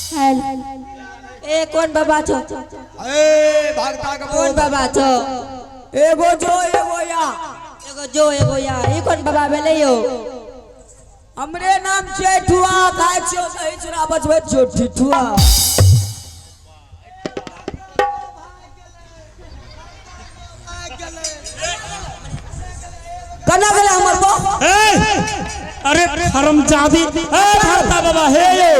ए कोन बाबा छो? ए भगता के कोन बाबा छो? एगो जो एगो या। एगो जो एगो या, ई कोन बाबा भेलै यौ? हमरे नाम छियै ठुआ, खाइ छियौ दही चूड़ा, बचबै छियौ ठिठुआ। कना गेलै हमर बो? ए अरे हरमजादी, ए भरता बाबा, हे यौ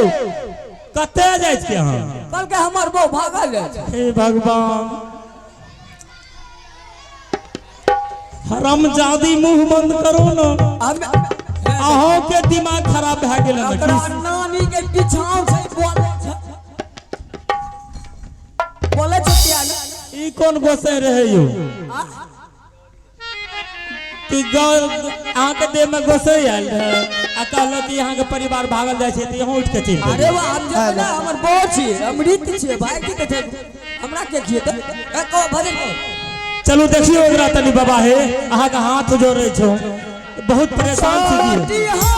कते जाइ छी अहाँ? कहलकै हमर बो भागल अछि। हे भगवान, हरमजादी मुंह बंद करो ना। हम अहों के दिमाग खराब भए गेल हन। ओकरा नानी के पिछाव छै, बोलै छै, बोलै छै किया ने? ई कोन गोसै रहे यौ कि अहाँके देह में गोसै आयल रहे आ कहलक कि अहाँके परिवार भागल जाइ छै तऽ यहाँ उठि के चलि अरे गेल। वाह, हम जे ना हमर बो छी, अमृत छी भाई, की कहै छै हमरा के खिएतै? ए कहो भजन कहो। चलू देखियौ एकरा तनी बाबा, हे अहाँके हाथ जोड़ै छौ, बहुत परेशान छी की। छोटी हमर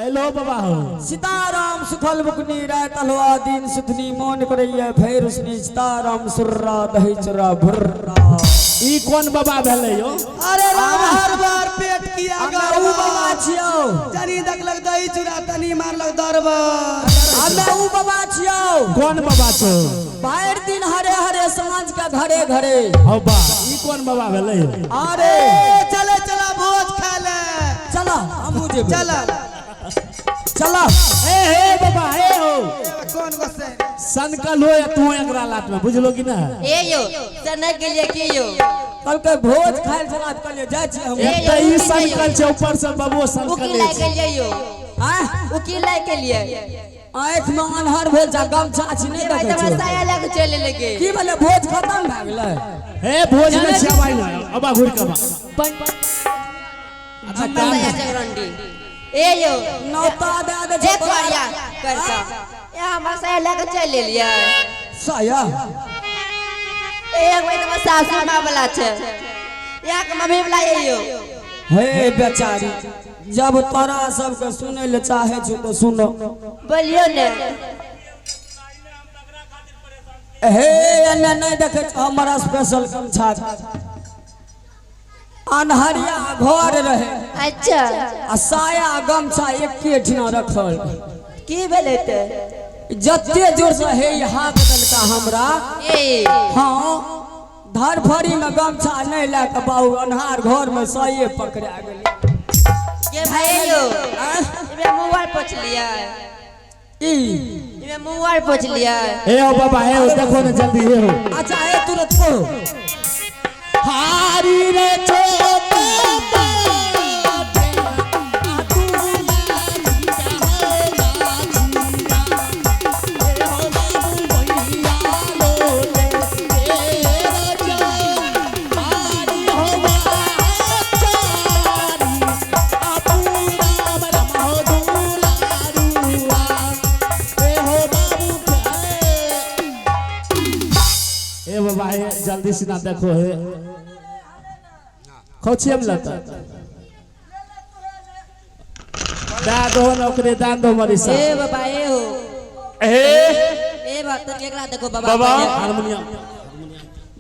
हेलो बाबा हो। सीताराम सुखल मुकनी राय तलवा दिन सुथनी मोन करैया भैर उसनी सीताराम सुर्रा दही चुरा भुर्रा। ई कोन बाबा भेलै यौ? अरे राम, हर बार पेट किया हमे ऊ बाबा छियौ। जनी देखलक दही चूड़ा तनी मारलक दरबार। हमे ऊ बाबा छियौ। कोन बाबा छौ? भरि दिन हरे हरे साँझ के घरे घरे। हौ बा, ई कोन बाबा भेलै यौ? अरे ए चले चला भोज खा ले। चला हमहूँ जेबै। चला चला। ए हे बाबा, हे हो। कौन गोसे सनकल हो या तू एकरा लात में, बुझलो कि ना? ए यौ, सनक गेलियै की यौ? कहलकै भोज खाइ लए चला, कहलियै जाइ छी हम। ए एक तऽ ई यौ, सनकल छै, ऊपर से बाबो उकील सनकल लाइ छै। गेलियै यौ? आँय? उकील लाइ गेलियै? आँखि मे अन्हर भेल छै, गमछा छी नहि ए भाई, देखै तऽ हमरा छियै। साया लए कऽ चलि एलै गे। की भेलै, भोज खतम भए गेलै? हे भोज में छियाबाई ना, अबा घुर के अबा। अच्छा हमर काम साया जगरंडी। ए यौ, नौता दए दै छै ए तोरिया करता। ए हमर साया लए कऽ चलि एलियै। साया? ए एक भाई, तऽ हमर सासू माँ वाला छै। यहाँ के मम्मी वाला ये यौ। हे बेचारी, जब तोरा सबके सुनै लए चाहे छौ तऽ सुनो। बोलियौ ने। हे एने नहि देखै छौ हमर स्पेशल गमछा छै। अन्हरिया घर रहे। अच्छा। आ साया गमछा एके ठिना रखल। की भेलै तऽ? जते जोर से हे हाथ देलका हमरा। ए हाँ, धरफड़ी में गमछा नहीं लए के बाबू अन्हार घर में साये पकड़ा गेलै। के भाई यौ, आँय? इमे मुँह आर पोछलियै? ई इमे मुँह आर पोछलियै? हे हो बाबा, हे हो, देखो ना जल्दी, हे हो। अच्छा, हे तुरंत कहो। हारी रे छोटे ए बाबा, हे जल्दी से ना देखो, हे खोचिए में लता दा दो नौकरी दान दो मरीसा। ए बाबा, ए हो। ए ए बात तो एकरा देखो बाबा। बाबा। पहिले। हारमोनियम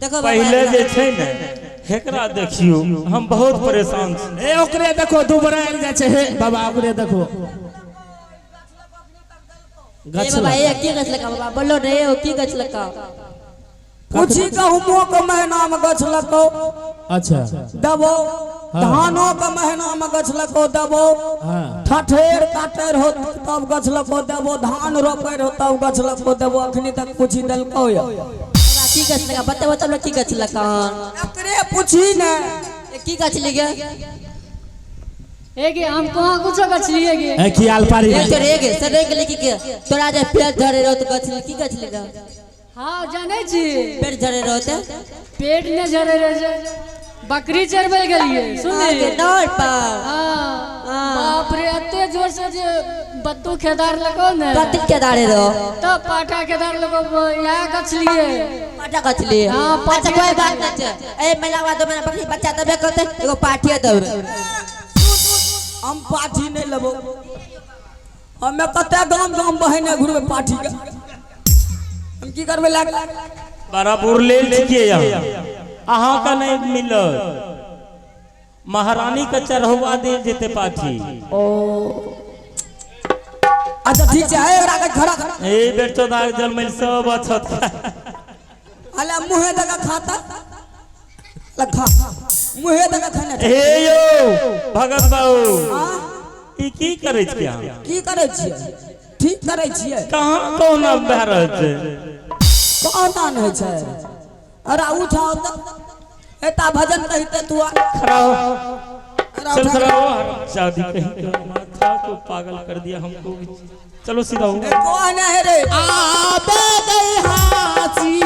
देखो बाबा। पहिले एकरा। जे छै ने एकरा देखियौ, हम बहुत परेशान छी। ए ओकरे देखो, दुबरायल जाइ छै। हे बाबा, ओकरे देखो। ए गछ बाबा, लग। ए की गछ लगा बाबा? बोलो ने, ए हो की गछ लगा? पूछी गहुमो के महीना में गछ लको। अच्छा। देबो। हाँ। धानो के महीना में गछ लको देबो। हाँ। ठठेर काटर हो तब गछ लको देबो, धान रोपे हो तब गछ लको देबो। अखनी तक पूछी देलको या। बाबा की गछ लगा बतेबो तब ने की गछ लगा। एकरे पूछी ने। की गछ गे? हे गे, हम कहाँ कुछो गछलिए गे। ए खियाल पारी। एक तो रे गे सरे के लेके के तोरा जे पेट झरे रहो तो गछ की गछ लेगा? हाँ जानै छी। पेट झरे रहो ते? पेट ने झरे रहे छै, बकरी चरबै गेलिए सुनली? नौर पर। हाँ बाप रे, एते जोर से जे बत्तू खेदार लगो ने। कथी खेदारे रहो? तब पाठा खेदार लगो, इएह गछलिए। पाठा गछलिए? हाँ। अच्छा कोई बात नहीं छै, ए महीना बाद 2 महीना बकरी बच्चा देबे करते, एगो पाठिए देबे। हम पाठी नहीं लेबो, हमे कते गाम गाम बहिने घुरबे पाठी के, हम की करबे लाग बड़ा बुर लेल छियै यहाँ, अहाँ का नहीं मिलत, महारानी के चढ़ौआ देल जेते पाठी। ओ अच्छा ठीक छै, हे एकरा के खड़ा कर। ए बेर चौदा जलमैल सब अछत। अला मुहे दगा खाता लखा मुहे दगा खाना। हे यो भगत बाबू, ई की करै छियै अहाँ? की करै छियै? ठीक करै छियै। कहाँ कोना भए रहल छै? कोना नहि छै? अरे उठाओ त एता भजन कहिते तू खड़ा हो, चल खड़ा हो। शादी कहीं का माथा को पागल कर दिया हमको। चलो सीधा हो। कौन है रे? आबे गई हासी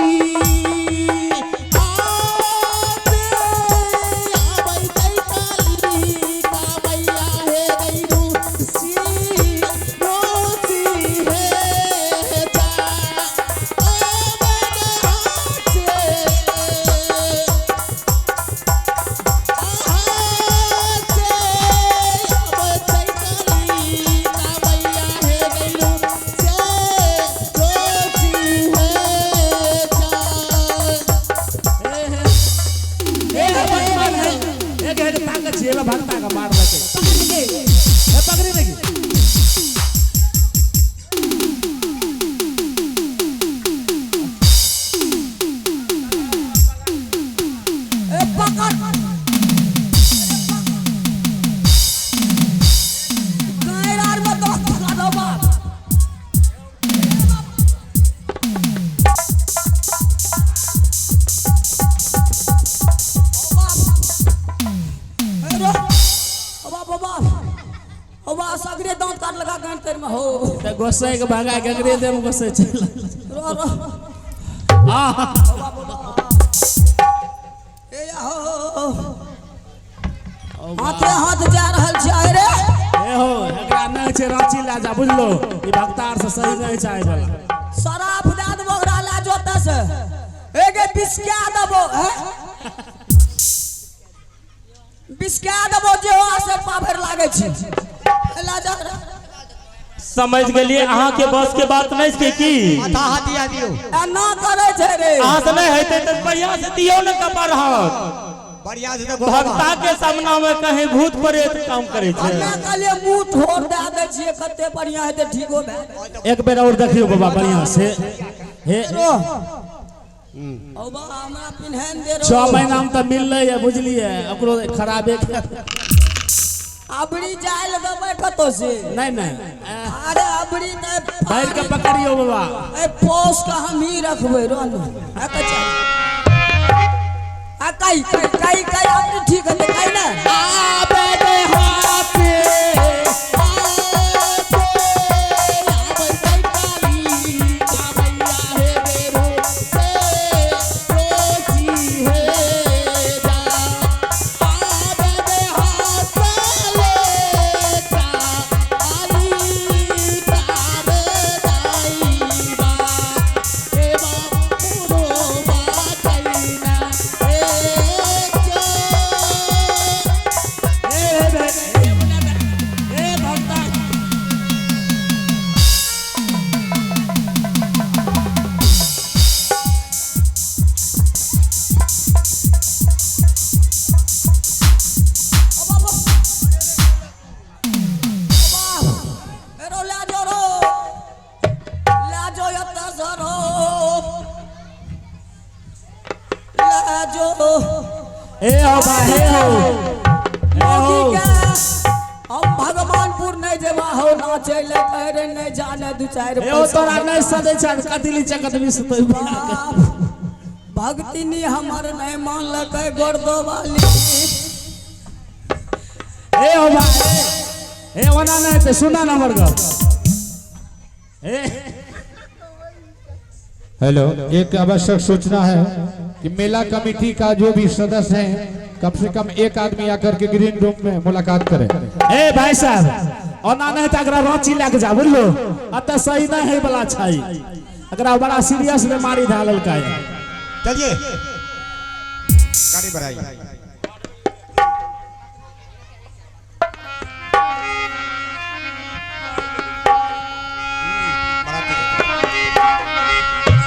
गोसाई के भागा के अंग्रेज में गोसाई चल रो रो आ ए हो हाथे हाथ जा रहल छै रे। ए हो एकरा नहि छै रांची ला जा, बुझलो ई भक्तार से सही नहीं छै वाला। शराब दे देबो ओकरा ला जोते से, ए गे बिस्का देबो, हैं बिस्का देबो जे हो से पाभर लागे छै ला जा। समझ गेलिए अहाँ के बस के बात नहीं छै की? माथा हाथ दिया दियो। एना करे छै रे। अहाँ से नहीं हेतै त बढ़िया से दियो ने कपार हाथ, बढ़िया से। भक्ता के सामना में कहीं भूत प्रेत काम करे छै। हमे कहलिए मुंह ठोर दे दे छिए, कते बढ़िया हेतै ठीक हो भए। एक बेर और देखियो बाबा बढ़िया से। हे ओ बा हमरा पिन्हन दे रो। 6 महीना में त मिललै है, बुझलिए ओकरो खराबे अबरी जाय लगबै कतो से। नहीं नहीं अरे अबरी नहीं भर के पकड़ियो बाबा। ए पोस का हम ही रखबै रो न आ कचा आ कई कई कई कई अबरी ठीक है कई ना आबे दे हाथे हे हो बा हे हो हम भगवानपुर नहीं जेबा हो नाचे ले करे नहीं जाने दू चार हे हो तोरा नहीं सदै छ कतिली चकत भी सुतै। भक्तिनी हमर नहीं मानलकै गोरदो वाली। ए हो भाई, ए ओना नहीं ते सुना ना हमर गप। ए हेलो, एक आवश्यक सूचना है कि मेला कमेटी का जो भी सदस्य हैं कम से कम एक आदमी आकर के ग्रीन रूम में मुलाकात करें। ए भाई साहब, ओना नहीं त अगरा रांची लग जा बुझलो, अत सही नहीं है वाला छै, अगरा बड़ा सीरियस बीमारी धालल का है। चलिए गाड़ी बढ़ाइए।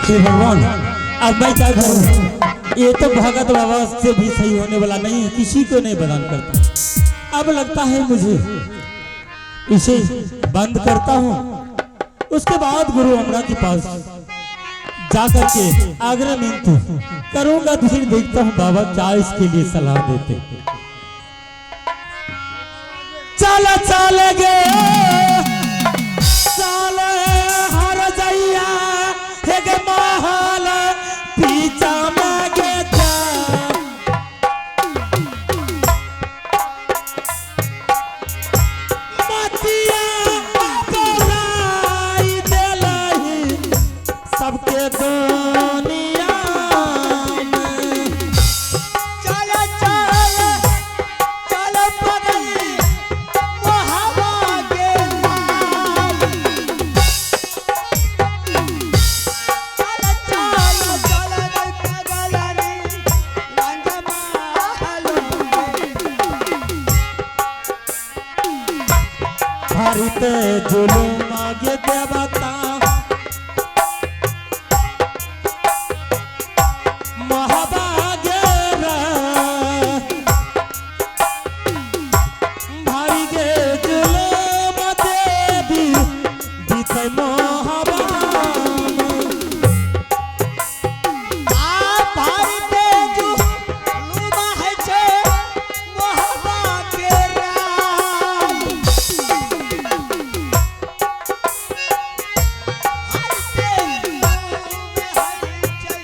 हे भगवान, अब मैं क्या करूं? ये तो भगत बाबा से भी सही होने वाला नहीं है, किसी को नहीं बदान करता। अब लगता है मुझे इसे बंद करता हूं, उसके बाद गुरु अमरा के पास जाकर के आग्रह मिन्नत करूंगा, फिर देखता हूं बाबा क्या इसके लिए सलाह देते। चल चल गे चल हर जइया हे गे महल पीछा में गे जा। मतिया बोलाई देलही सबके दुनिया में। चल चल चल पगली मोहबा के लाल। चल चल चल रे पगलनी रंग महल में। हरिते जुलुम आगे देवता महाभागे रे। भारी गे जुलुम देवी बीते मोहबा। आ भारते जुलुम है छे मोहबा के राम। हरते जुलुम है छे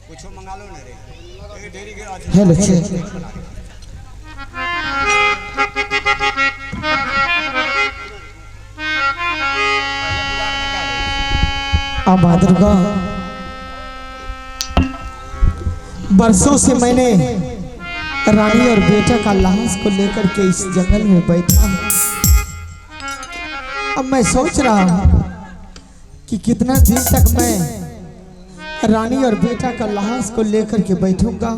कुछ मंगा लो ना रे, ए ढेरी के हेलो। अम्बा दुर्गा, बरसों से मैंने रानी और बेटा का लाश को लेकर के इस जंगल में बैठा हूं। अब मैं सोच रहा हूं कि कितना दिन तक मैं रानी और बेटा का लाश को लेकर के बैठूंगा।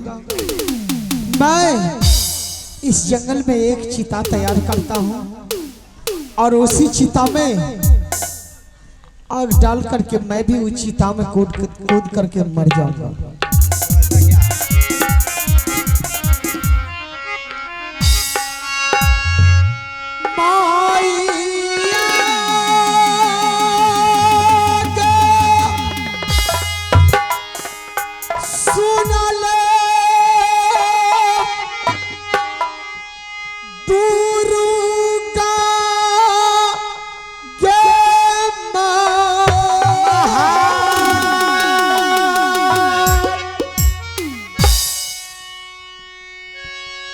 मैं इस जंगल में एक चिता तैयार करता हूं और उसी चिता में आग डाल करके मैं भी उस चिता में कूद कूद करके मर जाऊंगा। माइया के सुनले दुर्गा के महा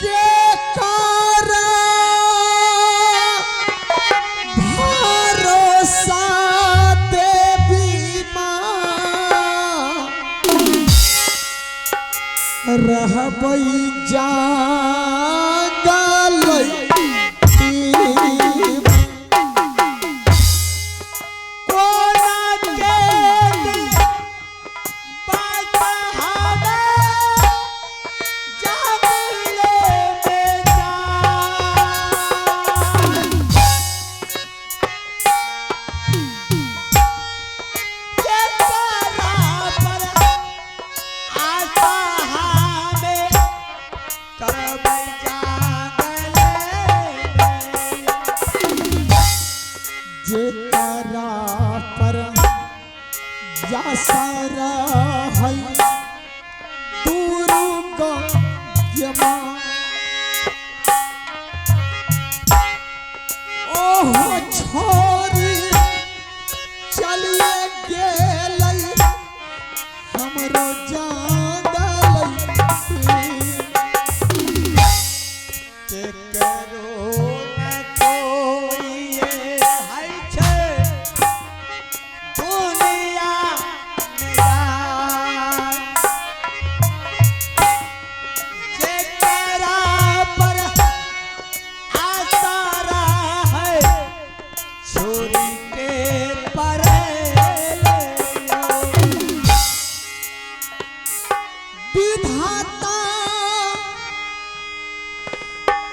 के कारण भरोसा देवी माँ रहबै जागल कोना के दिल बात हवे जागले में जान। के तारा पर आशा हमें करबै जागले में। जे तारा पर जा सारा है ओहो छोरी चलिए गेलै हमरो जागलै। केकरो न कोई है छै दुनिया में यार। जेकरा पर आसारा है छोरी के परे विधाता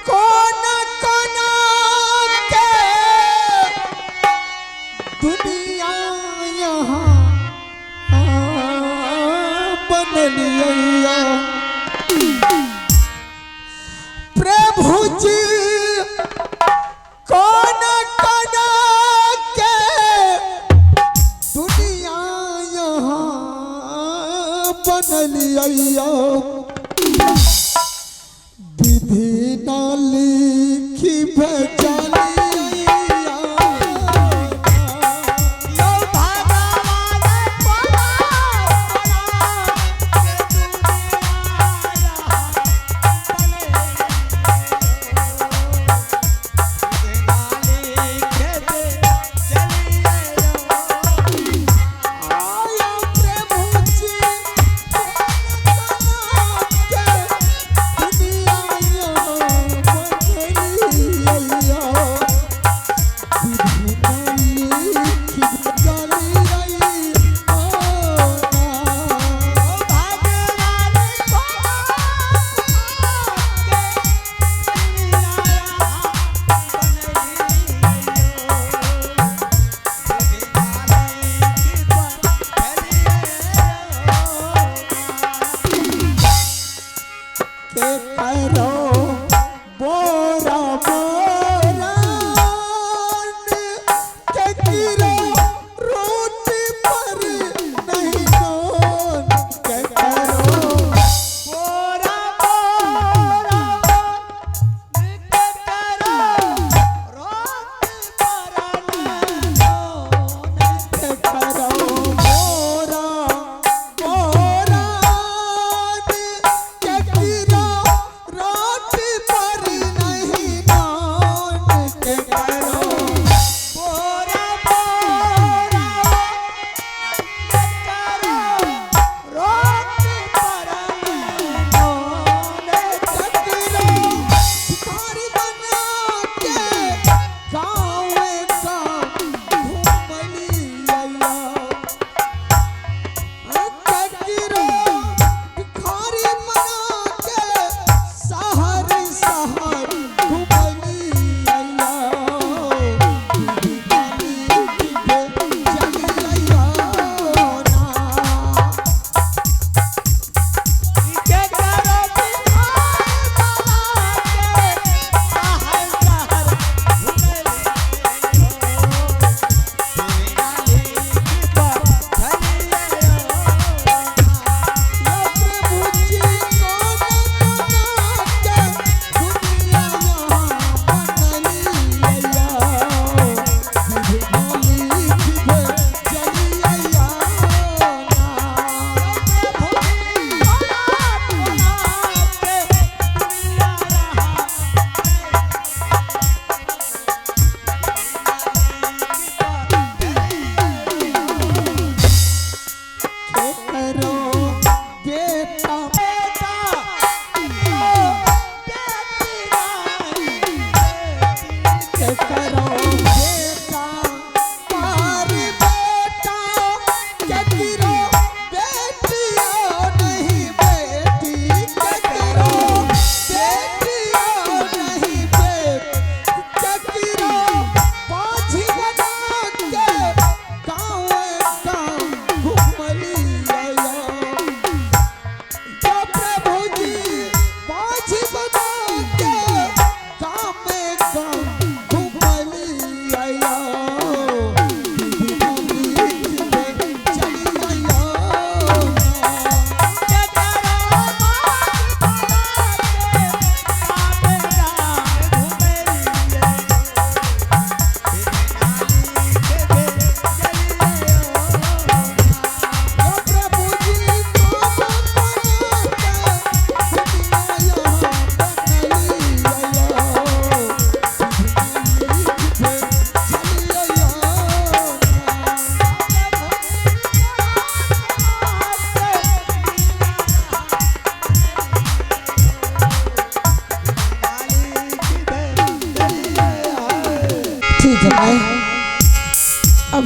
कोना कोना के दुनिया यहाँ बनलिया। प्रभु जी कोना कोना के दुनिया यहाँ बनलिया। विधि न लिखी भेजलिया। यो भगवान कोना कोना के दुनिया आया प्रभु जी कोना के दुनिया यहाँ बनलिया। विधि न लिखी भेजलिया। के करो बोरा बोरा के गिरो रोटी पर नहीं नोन। के करो बोरा बोरा के करो रोटी पर नोन। के करो बोरा बोरा के गिरो रोटी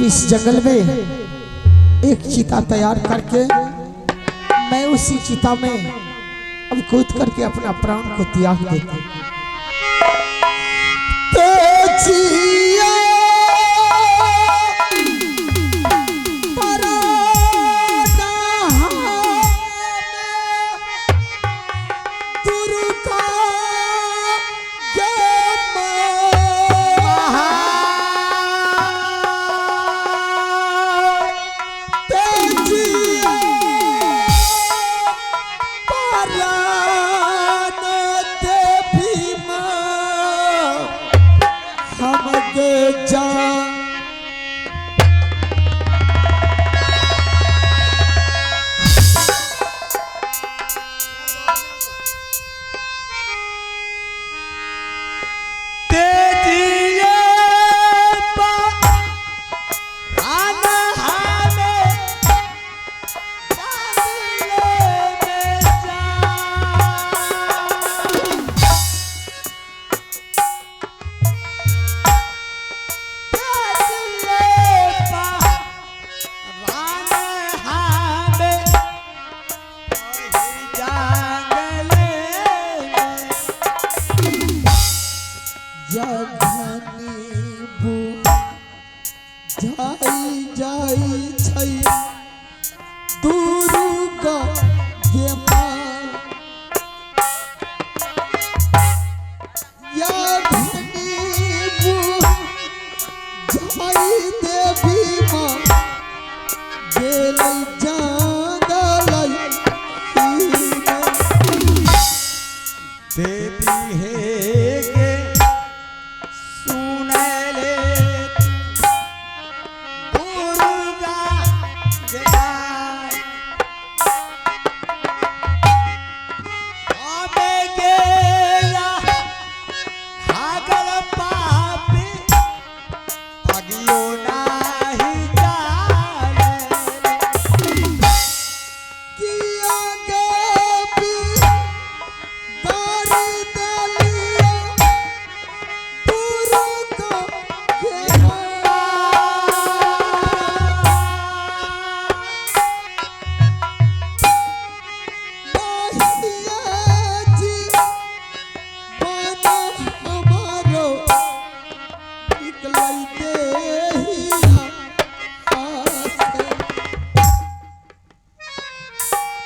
अब इस जंगल में एक चिता तैयार करके मैं उसी चिता में अब कूद करके अपना प्राण को त्याग देता हूं।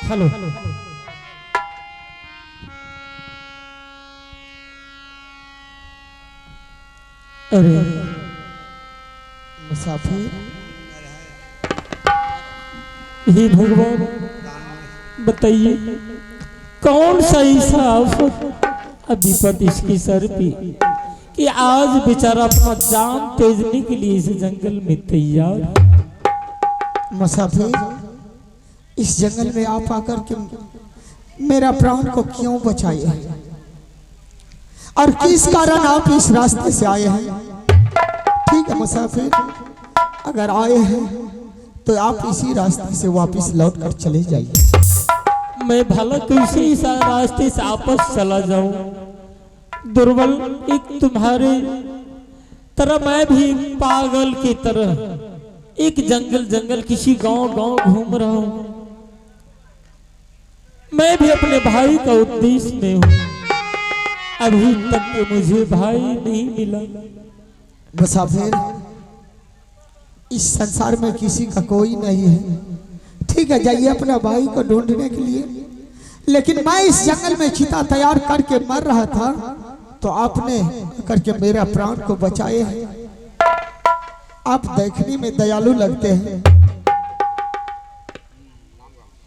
हेलो अरे मुसाफिर, हे भगवान बताइए कौन सा ऐसा आफत विपत इसकी सर पे कि आज बेचारा अपना जान तेजने के लिए इस जंगल में तैयार। मुसाफिर, इस जंगल में आप आकर के मेरा प्राण को क्यों बचाए हैं और किस कारण आप इस रास्ते से आए हैं? ठीक है मुसाफिर, अगर आए हैं तो आप इसी रास्ते से वापस लौट कर चले जाइए। मैं भला कैसे इस रास्ते से वापस चला जाऊं? दुर्बल एक तुम्हारे तरह मैं भी पागल की तरह एक जंगल जंगल किसी गांव गांव घूम रहा हूं। मैं भी अपने भाई का उद्देश्य में हूं, अभी तक तो मुझे भाई नहीं मिला। मुसाफिर, इस संसार में किसी का कोई नहीं है। ठीक है, जाइए अपना भाई को ढूंढने के लिए, लेकिन मैं इस जंगल में चिता तैयार करके मर रहा था तो आपने करके मेरा प्राण को बचाए हैं। आप देखने में दयालु लगते हैं।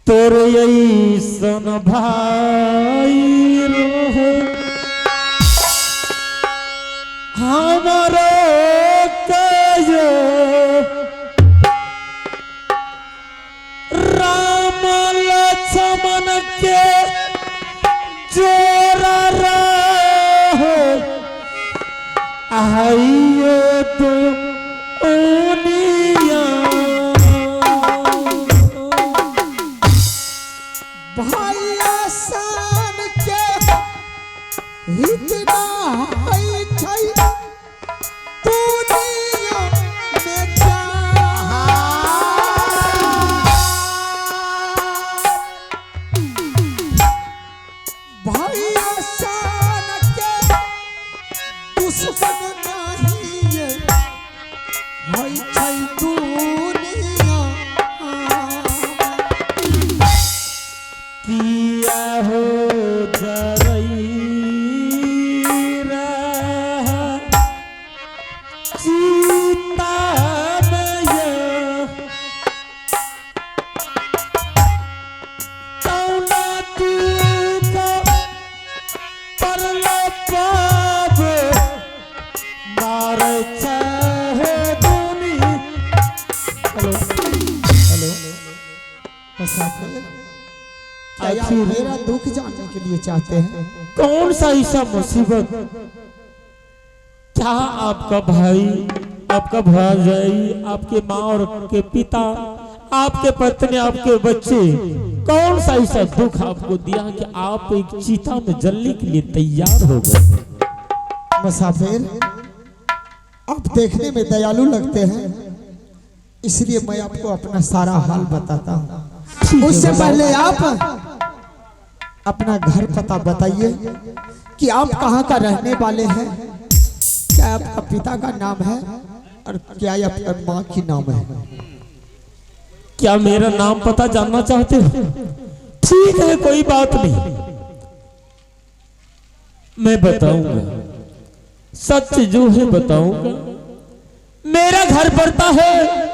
तोरे ऐसन भाई रहो हमारो कयो राम लक्ष्मण के जोरा रहो आइयो तो ओनिया। भाई आसान के हित ना है छै दुनिया में जान। आखिर मेरा दुख जानने के लिए चाहते हैं? कौन सा ऐसा मुसीबत? क्या आपका भाई, आपका भाई, आपके माँ और के पिता, आपके पत्नी, आपके बच्चे, कौन सा ऐसा दुख आपको दिया कि आप एक चीता में जलने के लिए तैयार हो गए? मुसाफिर, आप देखने में दयालु लगते हैं, इसलिए मैं आपको अपना सारा हाल बताता हूँ। उससे पहले आप अपना घर पता बताइए कि आप कहाँ का रहने वाले हैं, क्या आपका पिता का नाम है और क्या आपका माँ की नाम है? क्या मेरा नाम पता जानना चाहते हो? ठीक है, कोई बात नहीं, मैं बताऊंगा, सच जो है बताऊंगा। मेरा घर पड़ता है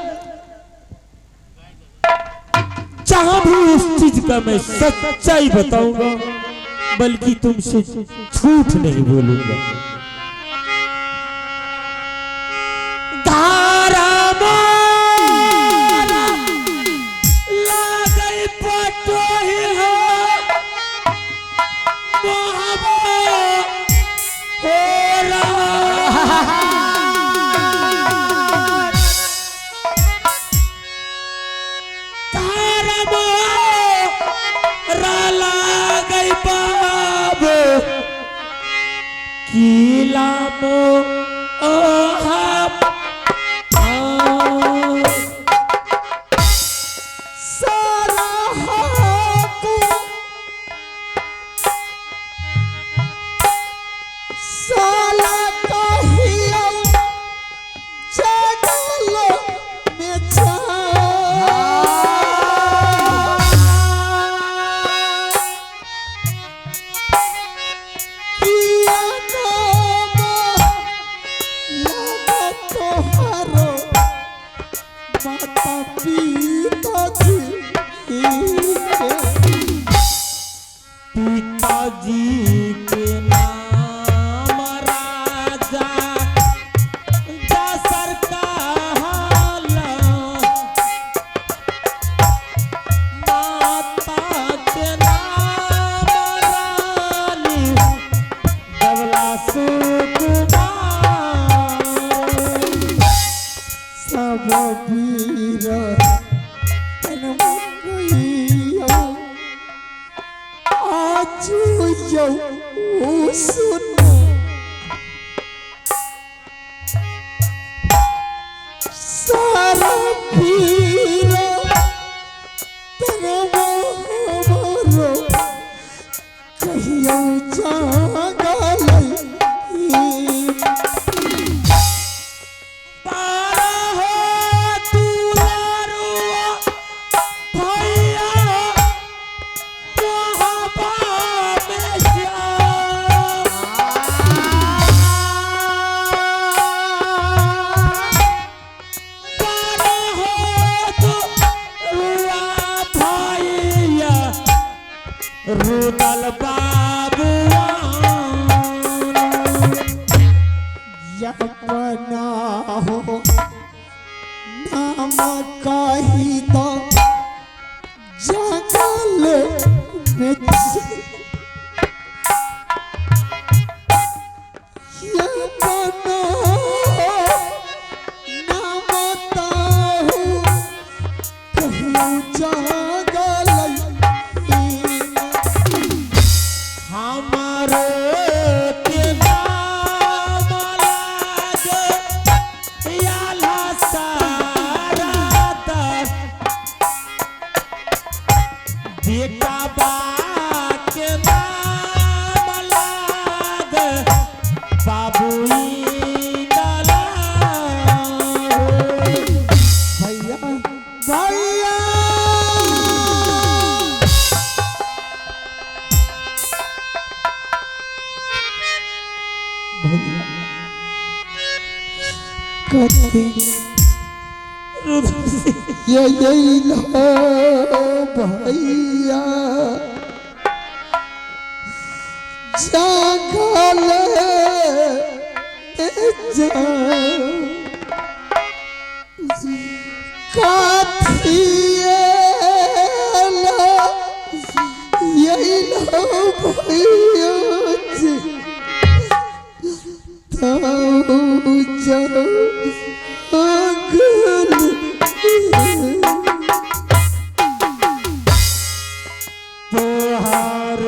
जहां भी उस चीज का मैं सच्चाई बताऊंगा, बल्कि तुमसे झूठ नहीं बोलूंगा। धारा मोरा लागई पटोही हो, मोहब्बत हो रहा। धारा मोरा लागई बाबू किला मो ओहा सारा हक साला कहियो जंगल में जा। किया नाम लगा तोहरो माता पिताजी के। पिताजी के नाम राजा दशरथ कहाला, माता के नाम रानी देवला सुकुमार। सब वीर तनमैया आज यौ सुन सारा वीर तनमरो कहियो जागलै। बारह दुलारुआ भैया मोहब्बा में जा। बारह दुलारुआ भैया रुदल बाबुआ। अपना हो नाम कही तो जंगल में अपना नाम ताहू कहियो जंगल। हमारो के नाम लागे याला सारा दस। बेटा बा के नाम लागे बाबूई दला। भैया भैया भैया कथी ये लो भैया जंगल जा काथिए लो ये भैया जी ताऊ जागल। तोहार